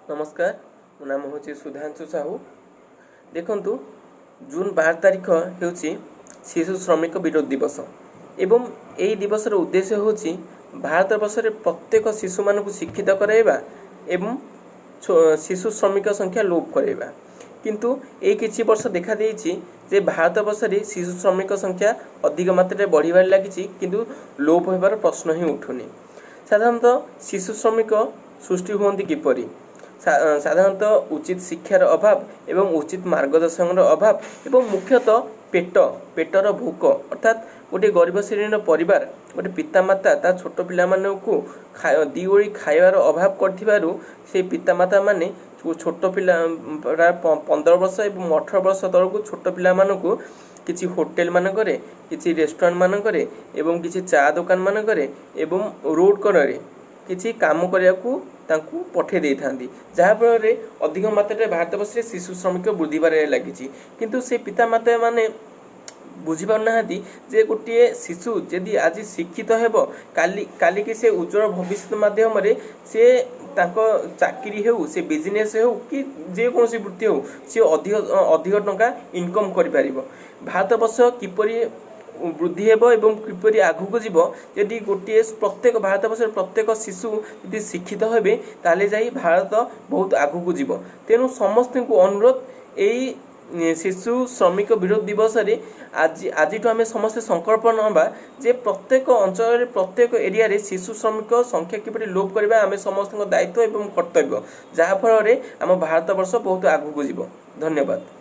ନମସ୍କାର, ମୋ ନାମ ହେଉଛି ସୁଧାଂଶୁ ସାହୁ। ଦେଖନ୍ତୁ, ଜୁନ୍ 12 ତାରିଖ ହେଉଛି ଶିଶୁ ଶ୍ରମିକ ବିରୋଧ ଦିବସ ଏବଂ ଏହି ଦିବସର ଉଦ୍ଦେଶ୍ୟ ହେଉଛି ଭାରତବର୍ଷରେ ପ୍ରତ୍ୟେକ ଶିଶୁମାନଙ୍କୁ ଶିକ୍ଷିତ କରାଇବା ଏବଂ ଶିଶୁ ଶ୍ରମିକ ସଂଖ୍ୟା ଲୋପ କରାଇବା। କିନ୍ତୁ ଏଇ କିଛି ବର୍ଷ ଦେଖାଦେଇଛି ଯେ ଭାରତବର୍ଷରେ ଶିଶୁ ଶ୍ରମିକ ସଂଖ୍ୟା ଅଧିକ ମାତ୍ରାରେ ବଢ଼ିବାରେ ଲାଗିଛି, କିନ୍ତୁ ଲୋପ ହେବାର ପ୍ରଶ୍ନ ହିଁ ଉଠୁନି। ସାଧାରଣତଃ ଶିଶୁ ଶ୍ରମିକ ସୃଷ୍ଟି ହୁଅନ୍ତି କିପରି? ସାଧାରଣତଃ ଉଚିତ ଶିକ୍ଷାର ଅଭାବ ଏବଂ ଉଚିତ ମାର୍ଗଦର୍ଶନର ଅଭାବ ଏବଂ ମୁଖ୍ୟତଃ ପେଟର ଭୋକ। ଅର୍ଥାତ୍ ଗୋଟିଏ ଗରିବ ଶ୍ରେଣୀର ପରିବାର, ଗୋଟେ ପିତାମାତା ତା ଛୋଟ ପିଲାମାନଙ୍କୁ ଦି ଓଳି ଖାଇବାର ଅଭାବ କରିଥିବାରୁ ସେ ପିତାମାତା ମାନେ ଛୋଟ ପିଲା, ପ୍ରାୟ 15 ବର୍ଷ ଏବଂ 18 ବର୍ଷ ତଳକୁ ଛୋଟ ପିଲାମାନଙ୍କୁ କିଛି ହୋଟେଲ ମାନଙ୍କରେ, କିଛି ରେଷ୍ଟୁରାଣ୍ଟ ମାନଙ୍କରେ ଏବଂ କିଛି ଚା ଦୋକାନ ମାନଙ୍କରେ ଏବଂ ରୋଡ଼ କଡ଼ରେ କିଛି କାମ କରିବାକୁ ତାଙ୍କୁ ପଠାଇ ଦେଇଥାନ୍ତି, ଯାହାଫଳରେ ଅଧିକ ମାତ୍ରାରେ ଭାରତବର୍ଷରେ ଶିଶୁ ଶ୍ରମିକ ବୃଦ୍ଧି ପାଇବାରେ ଲାଗିଛି। କିନ୍ତୁ ସେ ପିତାମାତା ମାନେ ବୁଝିପାରୁନାହାନ୍ତି ଯେ ଗୋଟିଏ ଶିଶୁ ଯଦି ଆଜି ଶିକ୍ଷିତ ହେବ, କାଲିକି ସେ ଉଜ୍ଜଳ ଭବିଷ୍ୟତ ମାଧ୍ୟମରେ ସେ ତାଙ୍କ ଚାକିରି ହେଉ, ସେ ବିଜନେସ୍ ହେଉ କି ଯେକୌଣସି ବୃତ୍ତି ହେଉ, ସିଏ ଅଧିକ ଅଧିକ ଟଙ୍କା ଇନକମ୍ କରିପାରିବ। ଭାରତବର୍ଷ କିପରି ବୃଦ୍ଧି ହେବ ଏବଂ କିପରି ଆଗକୁ ଯିବ, ଯଦି ଗୋଟିଏ ପ୍ରତ୍ୟେକ ଭାରତବର୍ଷର ପ୍ରତ୍ୟେକ ଶିଶୁ ଯଦି ଶିକ୍ଷିତ ହେବେ, ତାହେଲେ ଯାଇ ଭାରତ ବହୁତ ଆଗକୁ ଯିବ। ତେଣୁ ସମସ୍ତଙ୍କୁ ଅନୁରୋଧ, ଏଇ ଶିଶୁ ଶ୍ରମିକ ବିରୋଧ ଦିବସରେ ଆଜିଠୁ ଆମେ ସମସ୍ତେ ସଂକଳ୍ପ ନେବା ଯେ ପ୍ରତ୍ୟେକ ଅଞ୍ଚଳରେ, ପ୍ରତ୍ୟେକ ଏରିଆରେ ଶିଶୁ ଶ୍ରମିକ ସଂଖ୍ୟା କିପରି ଲୋପ କରିବା ଆମେ ସମସ୍ତଙ୍କ ଦାୟିତ୍ୱ ଏବଂ କର୍ତ୍ତବ୍ୟ, ଯାହାଫଳରେ ଆମ ଭାରତବର୍ଷ ବହୁତ ଆଗକୁ ଯିବ। ଧନ୍ୟବାଦ।